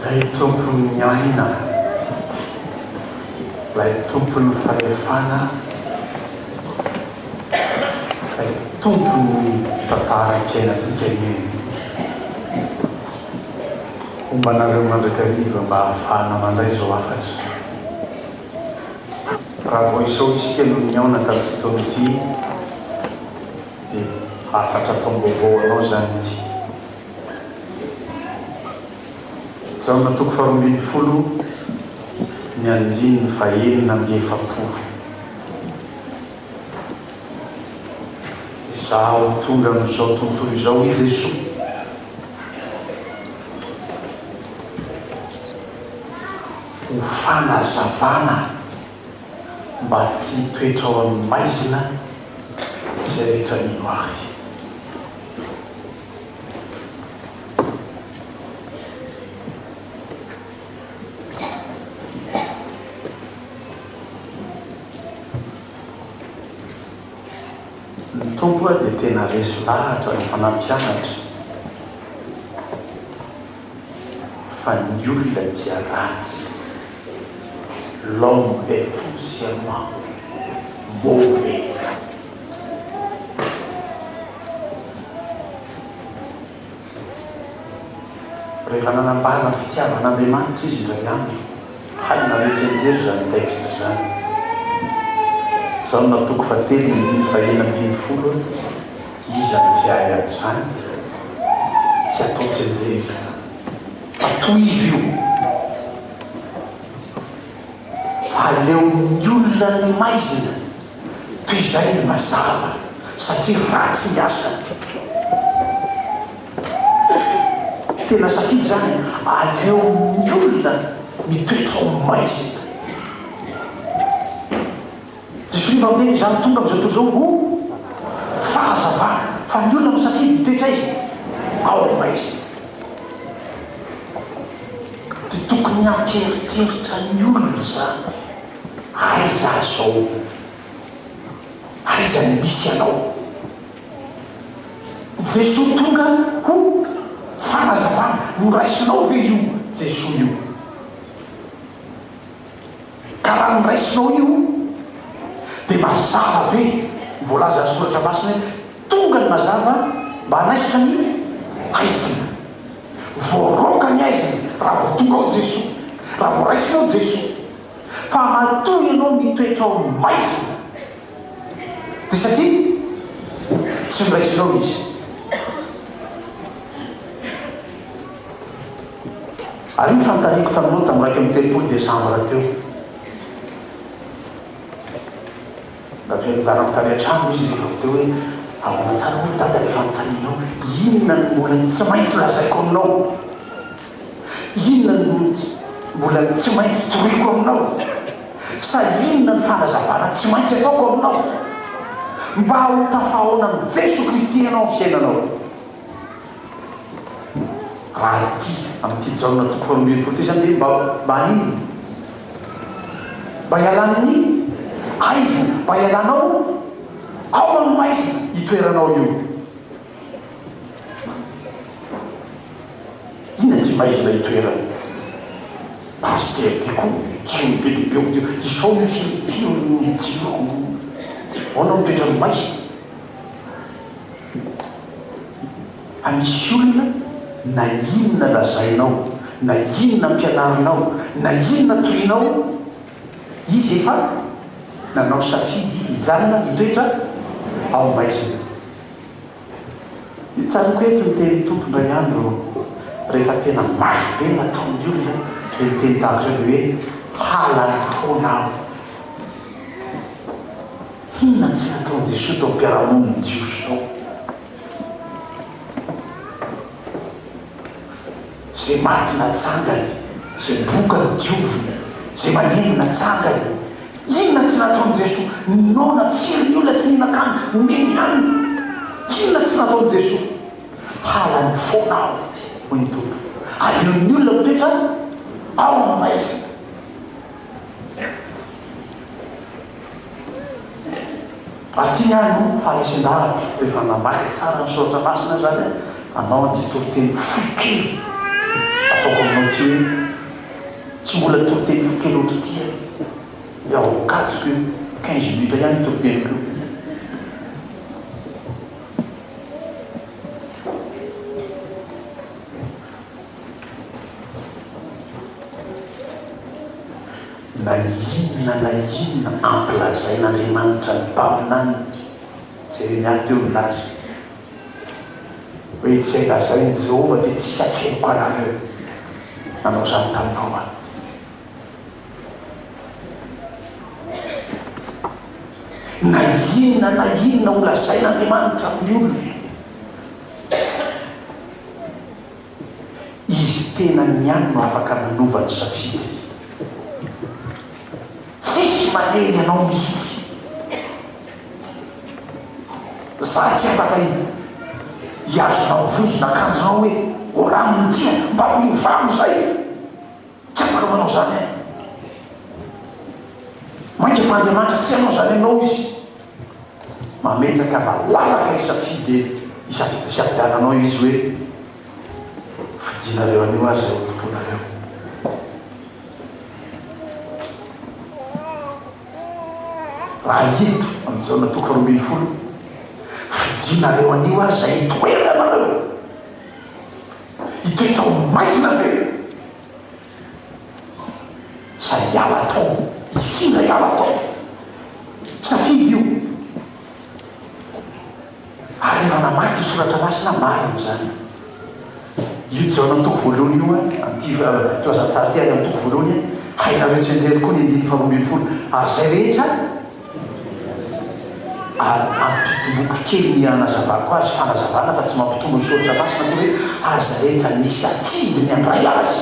Ilay Tompon'ny aina, Ilay Tompon'ny fahefana, Ilay Tompon'ny tantaram-piainantsika anie homba anareo mandrakariva mba hahafahana mandray izao hafatra. Raha vao izao isika no nihaona tamin'ity taona ity dia hafatra taom-baovao anao izany ity. Jaona toko faharoambinifolo ny andininy fahenina amby efapolo. Izaho tonga amin'izao tontolo izao i Jesoa. Ho fanazavana mba tsy hitoetra ao amin'ny maizina izay rehetra mino Ahy. Ny Tompo dia tena resy lahatra rehefa nampianatra fa ny olona dia ratsy, l'homme est foncièrement mauvais. Rehefa nanambara ny fitiavan'Andriamanitra izy indray andro, hainareo tsianjery izany texte izany. Jaona toko fahatelo andininy fahenina ambinifolo, iza no tsy hahay an'izany? Tsy atao tsianjery. Fa tohizo io. Fa aleon'ny olona ny maizina toy izay ny mazava satria ratsy ny asany. Tena safidy izany e! Aleon'ny olona mitoetra ao maizina. Jesoa nefa miteny hoe izaho tonga amin'izao tontolo izao ho fahazavana fa ny olona misafidy hitoetra aiza? Ao maizina. Dia tokony hampieritreritra ny olona izany. Aiza zao? Aiza no misy anao? Jesoa tonga ho fanazavana. Noraisinao ve io Jesoa io? Ka raha noraisinao io dia mazava be ny voalazan'ny soratra masina hoe tonga ny mazava mba hanaisotra ny haizina. Voaroaka ny haizina raha vao tonga ao Jesoa, raha vao raisinao Jesoa. Fa matoa ianao mitoetra ao maizina dia satria tsy noraisinao Izy. Ary io fanontaniako taminao tamin'ny 31 desambra teo. Naverin-janako tany an-trano izy rehefa avy teo hoe, Ahoana tsara hoy ry dada ilay fanontanianao? Inona no mbola tsy maintsy lazaiko aminao? Inona no mbola tsy maintsy toriko aminao? Sa inona ny fanazavana tsy maintsy ataoko aminao mba ho tafahaona amin'i Jesoa Kristy ianao amin'ny fiainanao? Raha ity amin'ity Jaona toko faharoambinifolo ity izany dia mba mba haninona? Mba hialan'ny haizina, mba hialanao ao amin'ny maizina itoeranao io. Inona ity maizina itoerana? Pasitera ity koa jiro be dia be ao jiro. Izao io firy ny jiro ao no mitoetra ny maizina? Fa misy olona na inona lazainao, na inona ampianarinao, na inona torinao, izy efa nanao safidy hijanona hitoetra ao maizina. Dia tsaroako eto ny tenin'ny Tompo indray andro, rehefa tena mafy be ny nataon'ny olona, dia niteny tahaka izao dia hoe, halany foana aho. Inona tsy nataon'i Jesoa tao am-piarahamonin'ny Jiosy tao? Izay maty natsangany, izay boka nodioviny, izay malemy natsangany. Inona tsy nataon'i Jesoa? Noana firy ny olona tsy nihinan-kanina, nomeny hanina. Inona tsy nataon'i Jesoa? Halany foana aho, hoy ny Tompo. Aleon'ny olona mitoetra ao amin'ny maizina. Ary ity ny ahy no faharesen-dahatro rehefa namaky tsara ny soratra masina aho izany hanao an'ity toriteny fohy kely. Ataoko aminao ity hoe, tsy mbola toriteny fohy kely ohatr'ity aho. Dia voakajiko io, 15 minutes ihany io toriteniko io. Na inona na inona ampilazain'Andriamanitra ny mpaminaniny, Jeremia teo nilaza hoe izay lazain'i Jehovah dia tsy hisy afeniko anareo, nanao izany taminao aho. Na inona na inona ho lazain'Andriamanitra amin'ny olona, Izy tenany ihany no afaka manova ny safidiny. Tsisy manery anao mihitsy. Za tsy afaka hihazona ny vozon'akanjonao hoe oraminy ity a, mba miovà amin'izay e! Tsy afaka manao izany aho. Mainka fa Andriamanitra tsy hanao izany aminao Izy. Mametraka malalaka hisafidy hisafidiananao Izy hoe fidinareo anio ary izay ho tomponareo. Raha ito amin'ny Jaona toko 12, fidinareo anio ary izay hitoeranareo. Hitoetra ho maizina ve? Sa hiala tao? Hifindra hiala tao? Safidy io. Ary rehefa namaky io soratra masina, marina izany. Io Jaona toko voalohany io, amin'ity filazantsara ity, any amin'ny toko voalohany, hainareo tsianjery koa ny andininy faharoa ambin'ny folo. Ary izay rehetra Ary ampitomboko kely ny hanazavako azy, fanazavana fa tsy mampitombo ny soratra masina akory hoe ary izay rehetra nisafidy ny handray azy.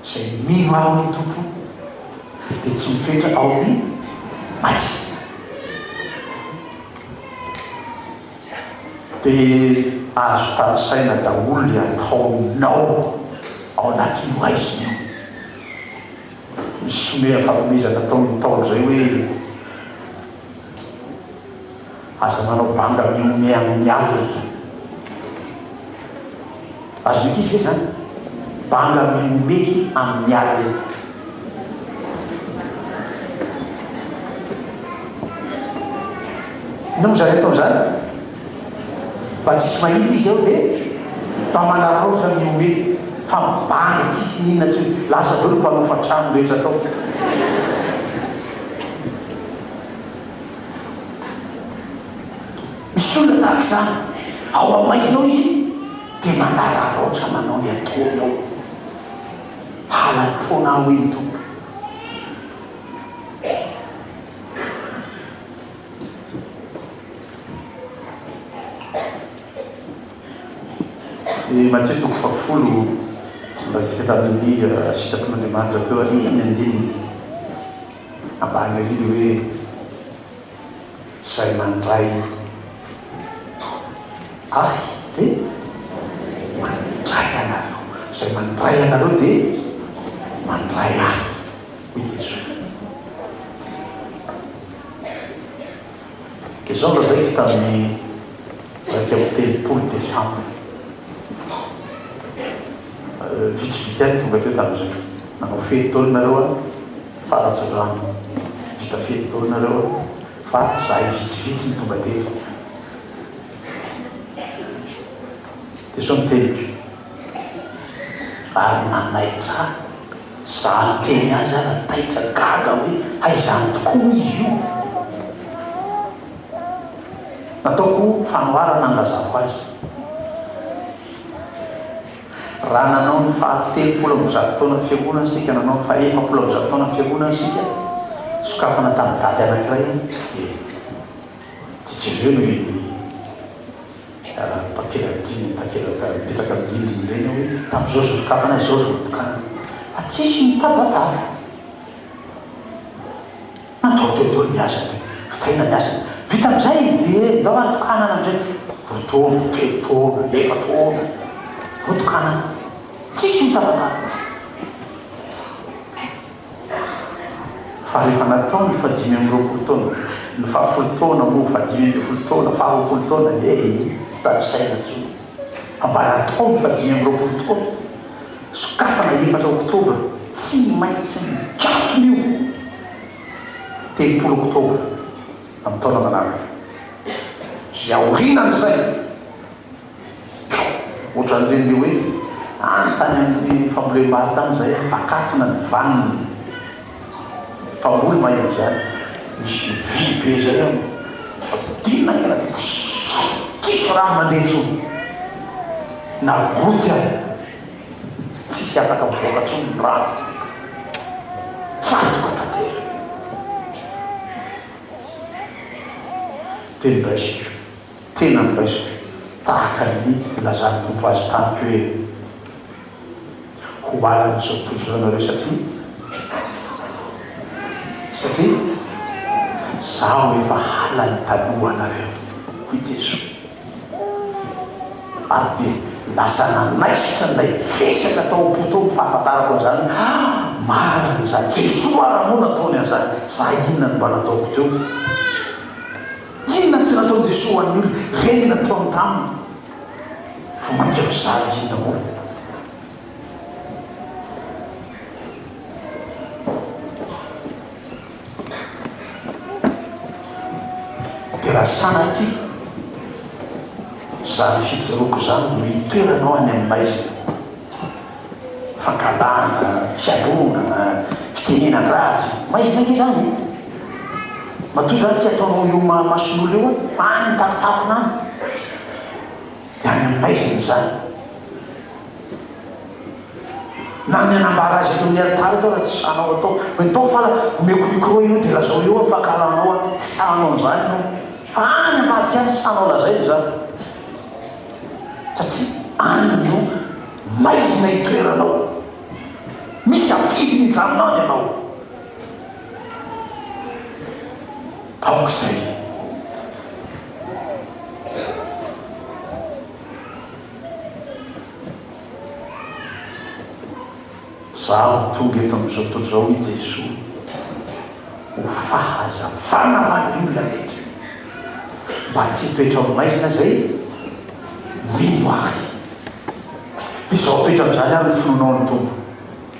Izay mino ahy hoy ny Tompo dia tsy mitoetra ao amin'ny maizina. Dia azo tanisaina daholo le ataonao ao anatin'io haizina io. Misy someha fanomezana ataon'ny Ntaolo izay hoe aza manao banga mihomehy amin'ny alina. Azon'ny ankizy ve izany? Banga mihomehy amin'ny alina. Inona moa izany atao izany? Mba tsisy mahita izy eo dia mba manararaotra mihomehy fa mibanga tsisy n'inona intsony. Lasa daholo ny mpanofa trano rehetra tao. Misy olona tahaka izany. Ao amin'ny maizina ao izy dia manararaotra manao ny ataony ao. Halany foana aho hoy ny Tompo. Ny Matio toko fahafolo nolazaintsika tamin'ny sitrapon'Andriamanitra teo ary amin'ny andininy ambany ary ilay hoe izay mandray ahy dia mandray anareo, izay mandray anareo dia mandray ahy, hoy Jesoa. Izao no lazaiko tamin'ny 31 desambra. Vitsivitsy ihany tonga teo tamin'izay. Nanao fety daholo nareo an, tsara tsodrano. Vita fety daholo nareo an, fa zahay vitsivitsy no tonga teto. Dia izao no teniko, ary nanaitra ahy. Za niteny azy ara taitra gaga hoe hay zany tokoa moa izy io? Nataoko fanoharana nilazako azy. Raha nanao ny faha 130 taonan'ny fiangonana isika, nanao ny faha 140 taonan'ny fiangonana isika, sokafana tamin'ny daty anankiray an, dia dia jereo ny Takela-drindrina, takelaka mipetraka amin'ny rindrina ireny hoe tamin'izao izao sokafana, izao izao tokanana. Fa tsisy mitabataba. Natao teo daholo ny asa dia vitaina ny asa. Vita amin'izay dia ndao ary tokanana amin'izay. Roa taona, telo taona, efa-taona vao tokanana. Tsisy mitabataba. Fa rehefa natao ny fahadimy amby roapolo taona, ny fahafolo taona moa, fahadimy ambin'ny folo taona, faharoapolo taona, ee, tsy tanisaina intsony. Fa mba natao ny fahadimy amby roapolo taona, sokafana efatra oktobra, tsy maintsy mikatona io 30 oktobra amin'ny taona manaraka. Izay aorianan'izay. Ohatran'ireny le hoe any tany amin'ny fambolem-bary tany izay akatona ny vaniny. Mpamboly mahay an'izany. Misy vy be izay ao. Ampidirina haingana dia tsisy rano mandeha intsony. Na goty ary tsisy afaka mivoaka intsony ny rano. Tsatoka tanteraka. Dia noraisiko. Tena noraisiko tahaka ny nilazan'ny Tompo azy tamiko hoe, Ho halan'izao tontolo izao ianareo satria, satria Izaho efa halany taloha anareo, hoy Jesoa. Ary dia lasa nanaisotra an'ilay vesatra tao am-po tao ny fahafantarako an'izany hoe, Ah, marina izany, Jesoa ara moa nataony an'izany, izaho inona no mba nataoko teo? Inona tsy nataon'i Jesoa ho an'ny olona? Ireny nataony taminy. Vao mainka mizaha inona moa? Dia raha sanatria izany fijoroako izany no hitoeranao any amin'ny maizina, Fankahalana, fialonana, fitenenan-dratsy. Maizina ange izany e! Matoa izany tsy ataonao eo mason'olona eo an, fa any an-takotakona any. Dia any amin'ny maizina izany. Na ny hanambara azy eto amin'ny alitara eto aza tsy sahinao atao. Hoe atao fa omeko micro ianao dia lazao eo ny fankahalanao ahy. Tsy sahinao an'izany ianao. Fa any ambadika any sahinao lazaina izany. Satria any no maizina itoeranao. Misafidy ny hijanona any ianao. Aoka izay. Izaho tonga eto amin'izao tontolo izao, hoy Jesoa, ho fahazavana ho an'ny olona rehetra, mba tsy hitoetra ho maizina izay mino Ahy. Dia izao toetra amin'izany ary ny finoanao ny Tompo.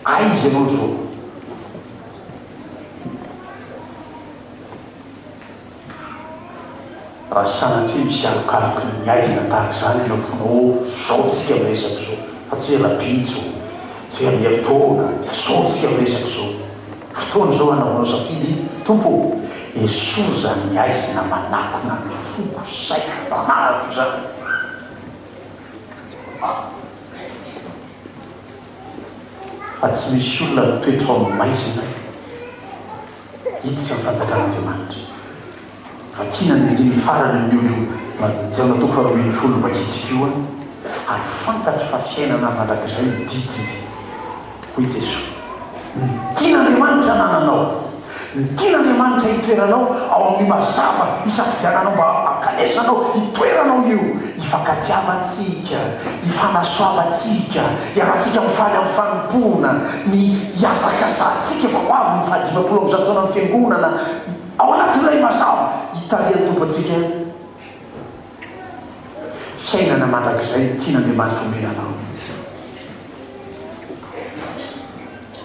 Aiza ianao izao? Raha sanatria misy alokaloky ny haizina tahaka izany any am-ponao ao, izao tsika miresaka izao, fa tsy hoe rapitso, tsy hoe amin'ny herintaona, fa izao tsika miresaka izao. Fotoana izao hanaovanao safidy, Tompo ô, esory izany haizina manakona ny foko, saiko, fanahiko izany. Fa tsy misy olona mitoetra ao amin'ny maizina. hiditra ny fanjakan'Andriamanitra. Vakina ny andininy farany amin'io io Jaona toko faharoa ambin'ny folo novakintsika io ary fantatro fa fiainana mandrakizay no didiny, hoy Jesoa. Ny tian'Andriamanitra anananao, ny tian'Andriamanitra hitoeranao ao amin'ny mazava hisafidiananao mba hankanesanao hitoeranao io, hifankatiavantsika, hifanasoavantsika, hiarahantsika mifaly amin'ny fanompoana, ny hihazakazahantsika fa ho avy ny fahadimampolo amby zato taonan'ny Fiangonana, ao anatin'ilay mazava hitarihan'ny Tompo antsika fiainana mandrakizay no tian'Andriamanitra omena anao.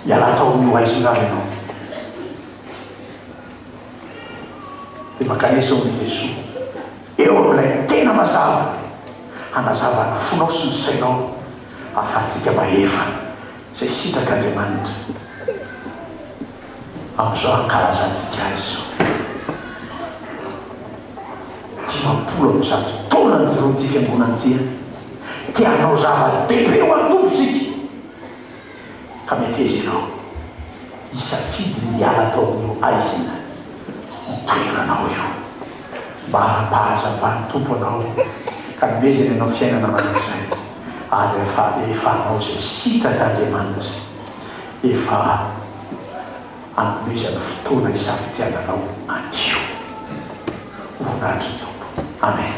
Mialà tao amin'io haizina ary ianao. Dia mankanesa ao amin'i Jesoa. Eo amin'ilay tena mazava, hanazava ny fonao sy ny sainao ahafahantsika mahefa izay sitrak'Andriamanitra amin'izao ankalazantsika Azy izao. 150 taona nijoroan'ity Fiangonana ity, te hanao zava-dehibe ho an'ny Tompo isika. Ka meteza ianao hisafidy ny hiala tao amin'io haizina itoeranao io, mba hampahazavan'ny Tompo anao ka hanomezany anao fiainana mandrakizay, ary rehefa efa hanao izay sitrak'Andriamanitra, efa hanomezany fotoana hisafidiananao anio. Ho voninahitry ny Tompo. Amen.